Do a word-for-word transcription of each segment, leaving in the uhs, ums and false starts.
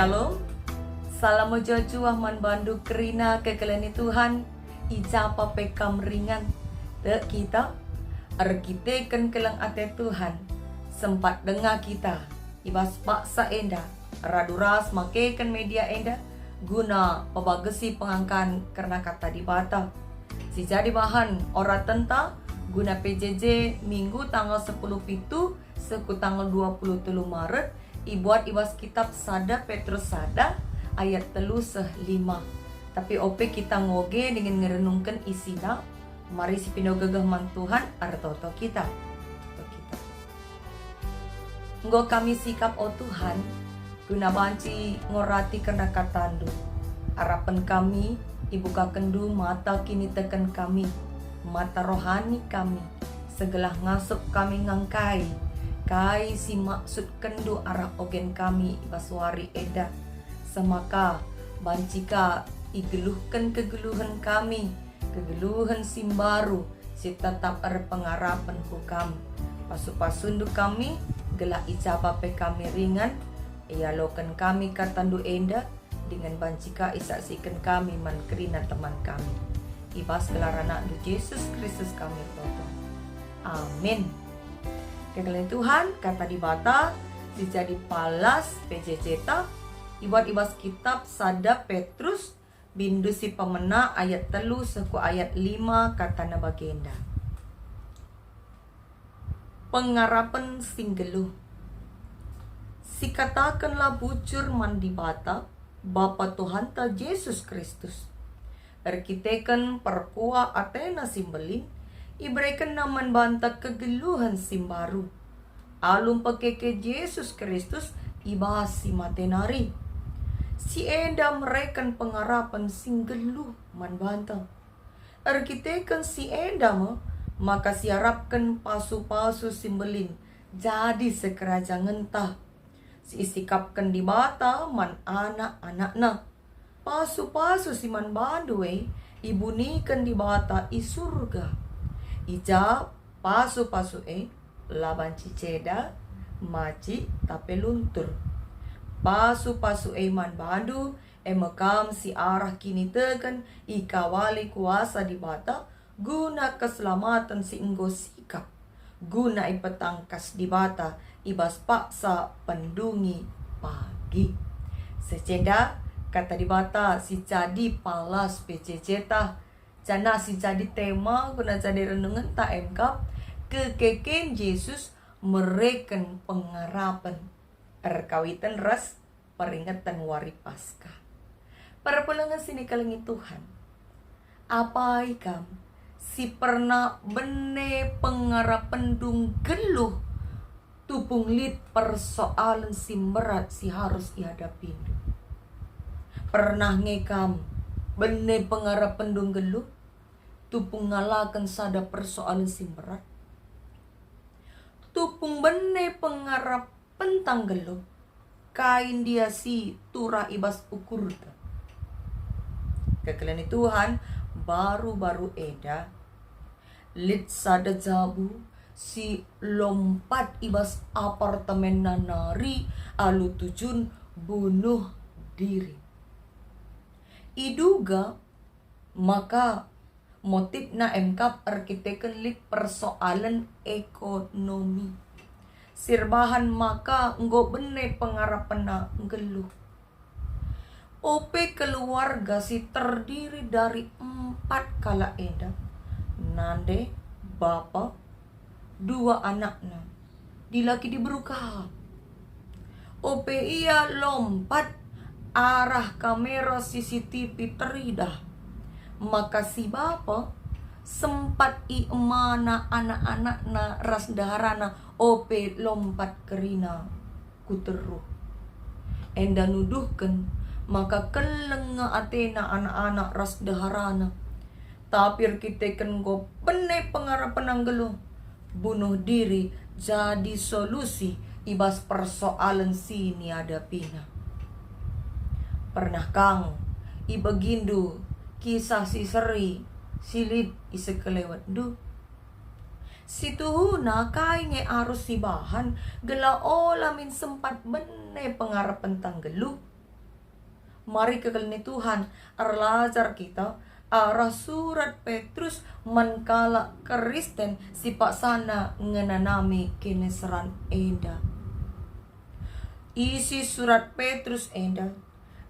Shalom. Salam mejuah-juah man bandu kerina kekelengen Tuhan, i ja pe kam ringan. Tek kita, erkiteken keleng ate Tuhan, sempat denga kita i bas paksa enda, radu ras makeken media enda guna pebagesi pengangkan kerna Kata Dibata. Si jadi bahan oratenta guna P J J Minggu tanggal sepuluh pitu seh ku tanggal dua puluh telu Maret, ibuat i bas kitab sada Petrus sada ayat telu seh lima. Tapi ope kita ngoge dingen ngerenungken isina, mari sipindoge gegeh man Tuhan, ertoto kita. Ertoto kita. Enggo kami sikap, o Tuhan, guna banci ngorati kerna KataNdu. Arapen kami, ibukakenNdu mata kiniteken kami, mata rohani kami, segelah ngasup kami ngangkai kai si maksudkenNdu arah ogen kami i bas wari enda. Semaka banci ka igeluhken kegeluhen kami, kegeluhen si mbaru si tetap erpengarapen ku Kam. Pasu-pasuNdu kami, gelah i ja pe kami ringan, ialoken kami KataNdu enda, dingen banci ka isaksiken kami man kerina teman kami. I bas gelar AnakNdu Jesus Kristus kami ertoto. Amin. Kekelengen Tuhan, Kata Dibata si jadi palas P J J-ta, ibuat i bas kitab sada Petrus, bindu si pemena ayat telu seh ku ayat lima, katana bagenda. Pengarapen si nggeluh. Sikatakenlah bujur man Dibata, Bapa Tuhanta Jesus Kristus. Erkiteken perkuah ateNa si mbelin, iberekenNa man banta kegeluhen si mbaru. Alu mpekeke Jesus Kristus i bas si mate nari. Si enda mereken pengarapen si nggeluh man banta. Erkiteken si enda me maka siarapken pasu-pasu si mbelin jadi sekerajangenta, si isikapken Dibata man anak-anakNa. Pasu-pasu si man bandu e ibuniken Dibata i Surga. I ja pasu-pasu e la banci ceda, macik, tape luntur. Pasu-pasu e man bandu, e me kam si arah kiniteken ikawali kuasa Dibata guna keselamaten si enggo sikap, guna ipetangkas Dibata i bas paksa pendungi pagi. Secenda Kata Dibata si jadi palas P J J-ta, janah si jadi tema guna jadi renungenta e me kap, kekeken Jesus mereken pengarapen erkawiten ras peringeten Wari Paskah. Perpulungen si nikelengi Tuhan, apai kam si pernah bene pengarapenndu nggeluh tupung lit persoalen si mberat si harus ihadapindu? Pernah nge kam bene pengarapenndu nggeluh tupung ngalaken sada persoalen si mberat? Tupung bene pengarap pentang nggeluh, kai ndia si turah i bas ukurta? Kekelengen Tuhan, baru-baru enda lit sada jabu si lompat i bas apartemenna nari alu tujun bunuh diri. Iduga maka motifna e me kap erkiteken lit persoalen ekonomi. Si erbahan maka enggo bene pengarapenna nggeluh. Ope keluarga si terdiri dari empat kalak enda, nande, bapa, dua anakna, dilaki diberu ka. Ope ia lompat arah kamera C C T V teridah, maka si bapa sempat iemana anak-anakna ras ndeharana ope lompat kerina ku teruh. Enda nuduhken maka keleng nge atena anak-anak ras ndeharana. Tapi erkiteken enggo bene pengarapenna nggeluh, bunuh diri jadi solusi i bas persoalen si niadapina. Pernah kang ibegindu kisah si seri si lit i sekelewetndu? Situhuna kai nge arus sibahan gelah ola min sempat bene pengarapenta nggeluh? Mari kekelengi Tuhan, erlajar kita arah surat Petrus man kalak Kristen si paksana ngenanami kiniseran enda. Isi surat Petrus enda,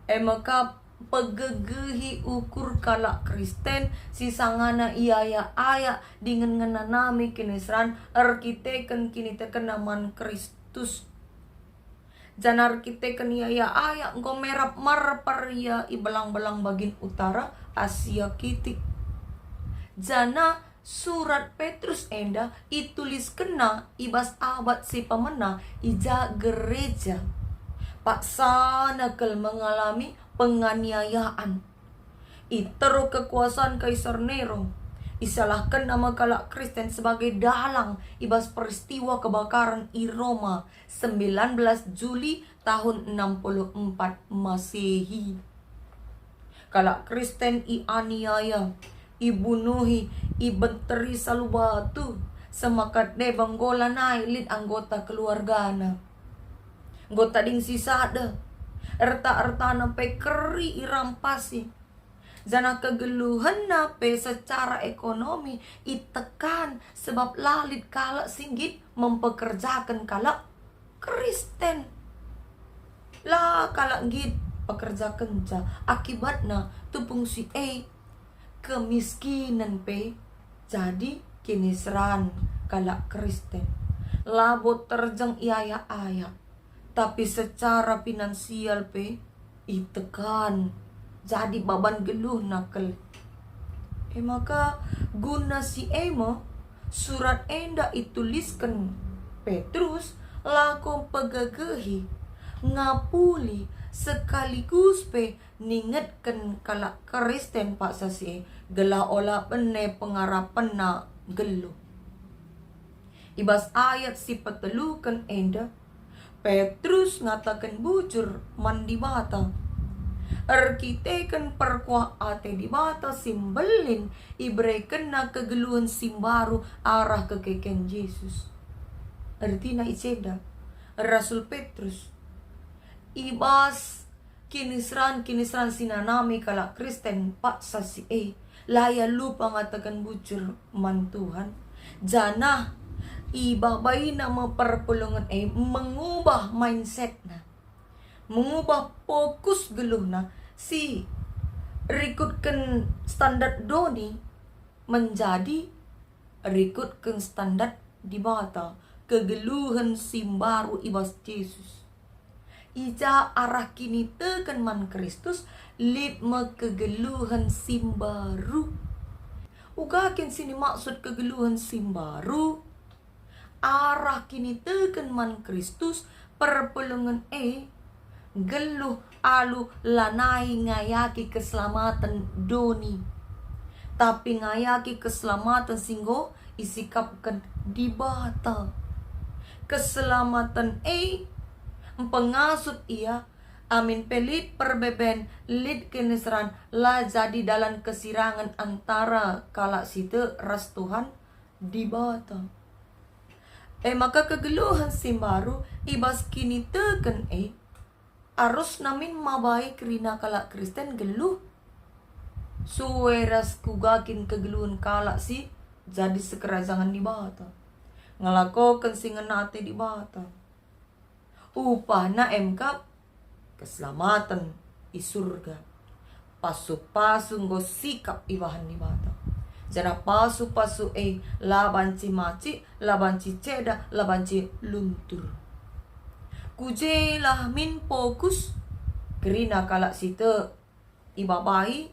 e mekap pegegehi ukur kalak Kristen si sangana iayak-ayak dingen ngenanami kiniseran erkiteken kinitekenna man Kristus. Janah erkiteken iayak-ayak enggo merap marpar ia i belang-belang bagin utara Asia Kitik. Janah surat Petrus enda ituliskenna i bas abad si pemena i ja gereja paksana kal mengalami penganiayaan. I teruh kekuasaan Kaisar Nero, isalahkenna me kalak Kristen sebagai dalang i bas peristiwa kebakaren i Roma, sembilan belas Juli tahun enam puluh empat Masehi. Kalak Kristen ianiaya, ibunuhi, ibenteri salu batu, semakat deba enggo lanai lit anggota keluargana. Enggo tading sisada, erta-ertana pe keri irampasi. Janah kegeluhenna pe secara ekonomi itekan, sebab la lit kalak si nggit mempekerjaken kalak Kristen. La kalak nggit pekerjakenca, akibatna tupung si e kemiskinen pe jadi kiniseran kalak Kristen. Labo terjeng iayak-ayak, tapi secara finansial pe itekan, jadi baban geluhna kal. E maka, guna si e me surat enda itulisken Petrus, lako mpegegehi, ngapuli, sekaligus pe ningetken kalak Kristen paksa si e, gelah ola bene pengarapenna geluh. I bas ayat si peteluken enda, Petrus ngataken bujur man Dibata. Erkiteken perkuah ate Dibata si mbelin iberekenNa kegeluhen si mbaru arah kekeken Jesus. Ertina i jenda, Rasul Petrus, i bas kiniseran-kiniseran si nanami kalak Kristen paksa si e, la ia lupa ngataken bujur man Tuhan, janah ibabaina me perpulungen e mengubah mindsetna, mengubah fokus geluhna si rikutken standar doni menjadi rikutken standar Dibata, kegeluhen si mbaru i bas Jesus. I ja arah kiniteken man Kristus, lit me kegeluhen si mbaru. Uga kin si nimaksud kegeluhen si mbaru? Arah kiniteken man Kristus, perpulungen e nggeluh alu lanai ngayaki keselamaten doni, tapi ngayaki keselamaten si enggo isikapken Dibata. Keselamaten e mpengasup ia, amin pe lit perbeben, lit kiniseran, la jadi dalan kesirangen antara kalak si tek ras Tuhan Dibata. E maka kegeluhen si mbaru i bas kiniteken e, arusna min mabai kerina kalak Kristen nggeluh. Sue ras kuga kin kegeluhen kalak si jadi sikerajangen Dibata, ngelakoken si ngena ate Dibata. Upahna e me kap keselamaten i Surga. Pasu-pasu enggo sikap ibahan Dibata. Janah pasu-pasu e la banci macik, la banci ceda, la banci luntur. Ku je lah min fokus kerina kalak si tek ibabai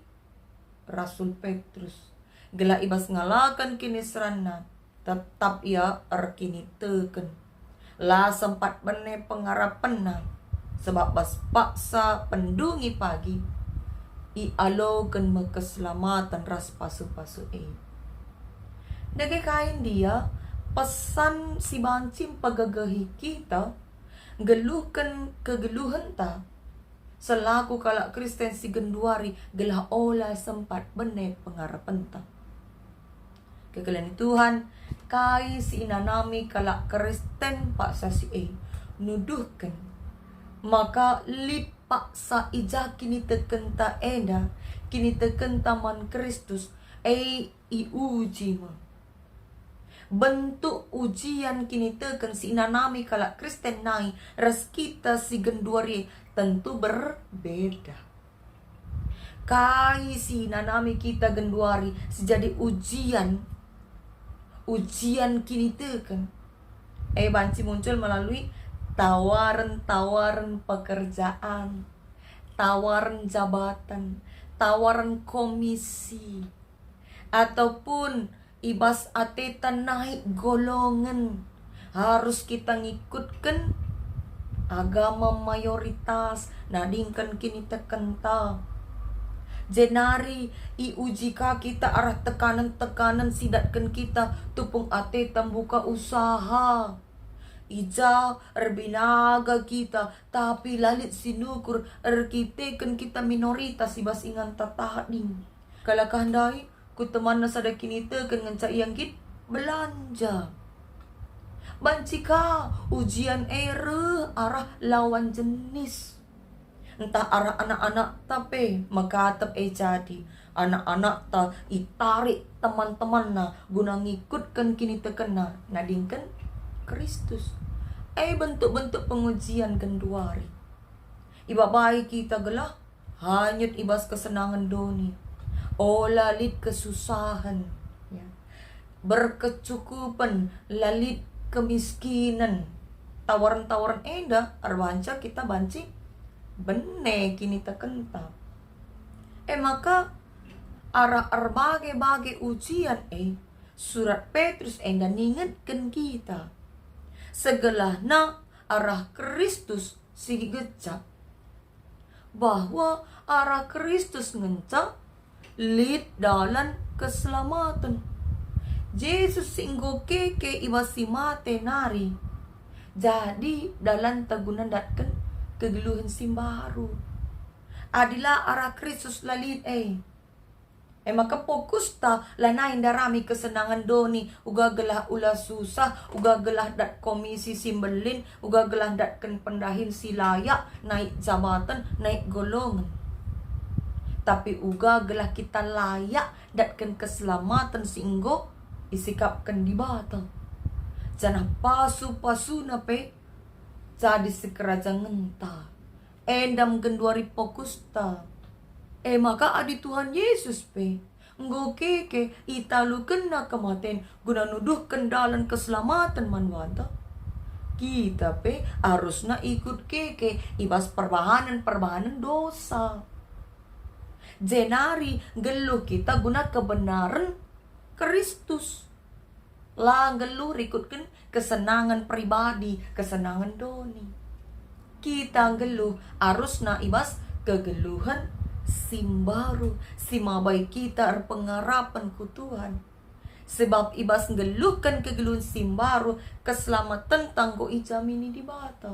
Rasul Petrus, gelah i bas ngalaken kiniseranna, tetap ia erkiniteken. La sempat bene pengarapenna, sebab bas paksa pendungi pagi, ialoken me keselamaten ras pasu-pasu e. Dage kai ndia pesan si banci mpegegehi kita nggeluhken kegeluhenta selaku kalak Kristen si genduari gelah ola sempat bene pengarapenta. Kekelengen Tuhan, kai si inanami kalak Kristen paksa si e nuduhken maka lit Paksa i ja kinitekenta enda, kinitekenta man Kristus, e iuji me. Bentuk ujian kiniteken si inanami kalak Kristen nai ras kita si genduari e tentu berbeda. Kai si inanami kita genduari si jadi ujian, ujian kiniteken, e banci muncul melalui tawaren-tawaren pekerjaan, tawaren jabatan, tawaren komisi, ataupun i bas ateta naik golongen, harus kita ngikutken agama mayoritas nadingken kinitekenta. Jenari iuji ka kita arah tekanen-tekanen si datken kita tupung ateta mbuka usaha. I ja erbinaga kita, tapi la lit si nukur erkiteken kita minoritas i bas inganta tading. Kalak ndai, ku temanna sada kiniteken ngenca ia nggit belanja. Banci ka ujian e reh arah lawan jenis. Ntah arah anak-anakta pe mekatep e jadi, anak-anakta itarik teman-temanna guna ngikutken kinitekenna nadingken Kristus. E bentuk-bentuk pengujian genduari. Ibabai kita gelah hanyut i bas kesenangen doni, ola lit kesusahen, ya. Berkecukupen, la lit kemiskinen. Tawaren-tawaren enda erbanca kita banci bene kinitekenta. E maka, arah erbage-bage ujian e, surat Petrus enda ningetken kita, segelahna arah Kristus si gejap, bahwa arah Kristus ngenca lit dalan keselamaten. Jesus si enggo keke i bas si mate nari jadi dalanta guna ndatken kegeluhen si mbaru. Adi la arah Kristus la lit e. E maka fokusta lanai ndarami kesenangen doni, uga gelah ula susah, uga gelah dat komisi si mbelin, uga gelah ndatken pendahin si layak, naik jabaten, naik golongen. Tapi uga gelah kita layak ndatken keselamaten si enggo isikapken Dibata. Janah pasu-pasuna pe jadi sikerajangenta. Enda me genduari fokusta. E maka adi Tuhan Yesus pe enggo keke italukenNa kematen guna nuduhken dalan keselamaten man banta, kita pe arusna ikut keke i bas perbahanen-perbahanen dosa. Jenari nggeluh kita guna kebenaren Kristus. La nggeluh rikutken kesenangen pribadi, kesenangen doni. Kita nggeluh arusna i bas kegeluhen si mbaru, si mabai kita erpengarapen ku Tuhan. Sebab i bas nggeluhken kegeluhen si mbaru, keselamatan enggo ijamini Dibata.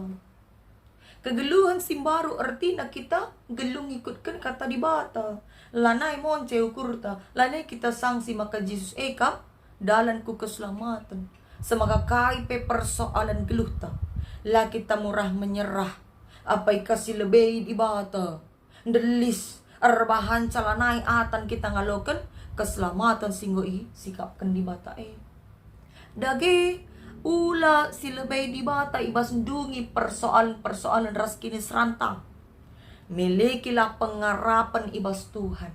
Kegeluhen si mbaru ertina kita nggeluh ngikutken Kata Dibata. Lanai monce ukurta, lanai kita sangsi maka Jesus e kap dalan ku keselamaten. Semaka kai pe persoalen geluhta, la kita murah menyerah. Apai ka si lebei Dibata? Ndelis, erbahanca lanai atan kita ngaloken keselamaten si enggo isikapken Dibata e. Dage, ula si lebei Dibata i bas ndungi persoalen-persoalen ras kiniseranta. Milikilah pengarapen i bas Tuhan.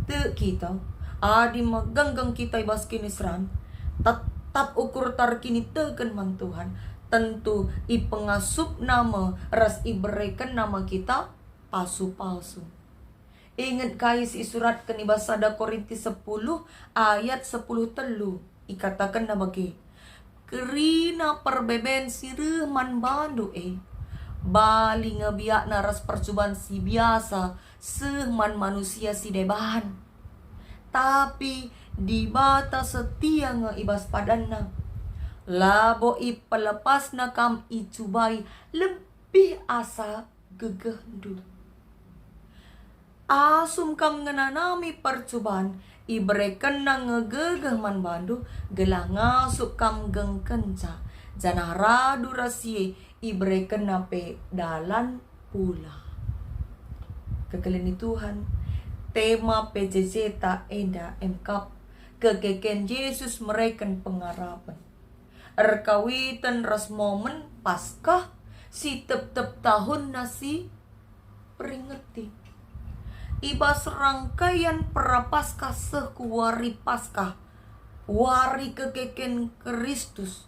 Tek kita, adi megenggeng kita i bas kiniseran, tetap ukurta erkiniteken man Tuhan, tentu ipengasupNa me ras iberekenNa me kita pasu-pasu. Inget kai si isuratken i bas sada Korinti sepuluh ayat sepuluh telu, ikatakenna bage, "Kerina perbeben si reh man bandu e, bali nge biakna ras percuban si biasa seh man manusia si deban. Tapi Dibata setia nge i bas padanNa. Labo ipelepasNa kam icubai lebih asa gegehndu. Asum kam ngenanami percuban, iberekenNa nge gegeh man bandu, gelah ngasup kam nggengkenca, janah radu ras si e iberekenNa pe dalan pulah." Kekelengen Tuhan, tema P J J ta enda emkap kekeken Jesus mereken pengarapen. Erkawiten ras momen Paskah si tep-tep tahun nasi peringeti. I bas rangkaian Prapaskah seh ku wari Paskah, wari kekeken Kristus,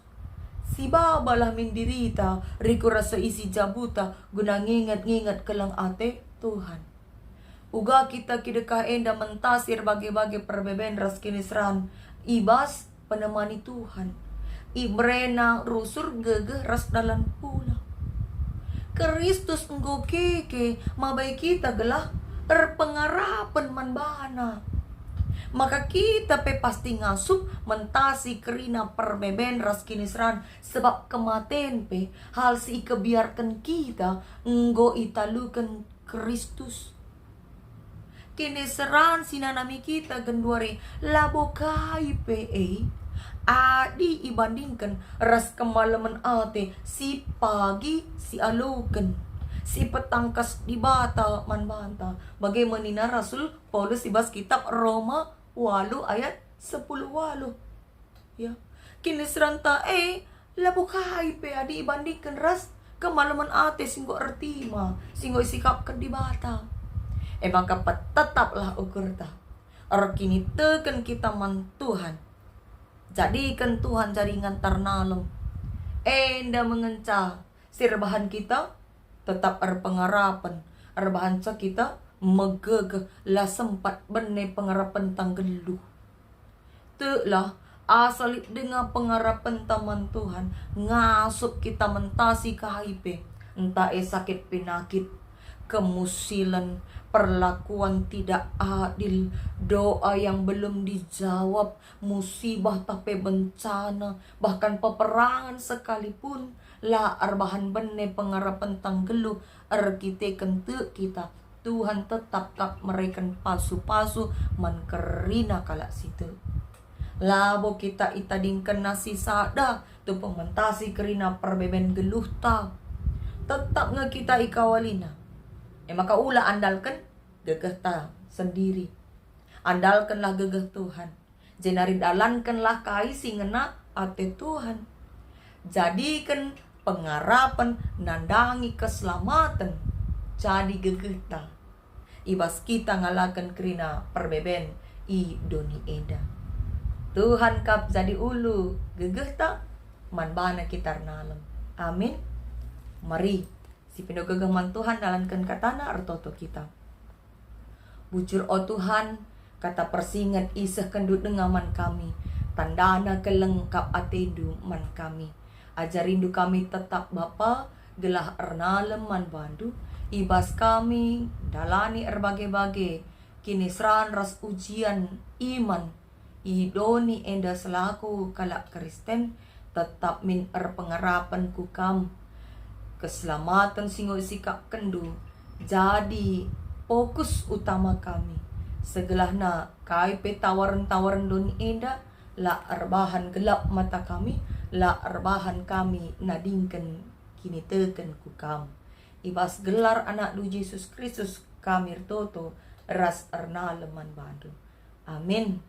sibabalah min dirita, riku ras seisi jabuta guna nginget-nginget keleng ate Tuhan. Uga kita kidekah enda mentasi erbage-bage perbeben ras kiniseran i bas penemani Tuhan. Iberena rusur gegeh ras dalan pulang. Kristus enggo keke mabai kita gelah erpengarapen man baNa. Maka kita pe pasti ngasup mentasi kerina perbeben ras kiniseran, sebab kematen pe hal si ikebiarken kita enggo italuken Kristus. Kiniseran si nanami kita genduari labo kai pe e, adi ibandingken ras kemalemen ate si pagi si aloken, si petangkas Dibata man banta, bage me nina Rasul Paulus i bas kitab Roma walu ayat sepuluh walu. Ya, kiniseranta e labo kai pe adi ibandingken ras kemalemen ate si enggo ertima, si enggo isikapken Dibata. E maka petetaplah ukurta, erkiniteken kita man Tuhan. Jadiken Tuhan jadi ingan ta ernalem. Enda me ngenca si erbahan kita tetap erpengarapen, erbahanca kita megegeh, la sempat bene pengarapenta nggeluh. Teklah, asa lit denga pengarapenta man Tuhan, ngasup kita mentasi kai pe, ntah e sakit penakit, kemusilen, perlakuan tidak adil, doa yang belum dijawab, musibah tah pe bencana, bahkan peperangan sekalipun, la erbahan bene pengarapenta nggeluh erkiteken tek kita. Tuhan tetap kap mereken pasu-pasu man kerina kalak si tek. Labo kita itadingkenNa sisada tubuh mentasi kerina perbeben geluhta. Tetap nge kita ikawalina. E maka ula andalken gegehta sendiri. Andalkenlah gegeh Tuhan. Jenari dalankenlah kai si ngena ate Tuhan. Jadiken pengarapen nandangi keselamaten jadi gegehta i bas kita ngalaken kerina perbeben i doni enda. Tuhan kap jadi ulu gegehta, man baNa kita ernalem. Amin. Mari, sipindo gegeh man Tuhan, dalanken kataNa ertoto kita. Bujur, o Tuhan, kata persinget isehkenNdu denga man kami, tandana keleng kap ateNdu man kami. Ajarindu kami tetap, Bapa, gelah ernalem man baNdu, i bas kami ndalani erbage-bage kiniseran ras ujian iman i doni enda selaku kalak Kristen, tetap min erpengarapen ku Kam. Keselamaten si enggo isikapkenNdu jadi fokus utama kami. Segelahna kai pe tawaren-tawaren doni enda, la erbahan gelap mata kami, la erbahan kami nadingken kiniteken ku Kam. I bas gelar AnakNdu Jesus Kristus kami ertoto ras ernalem man baNdu. Amin.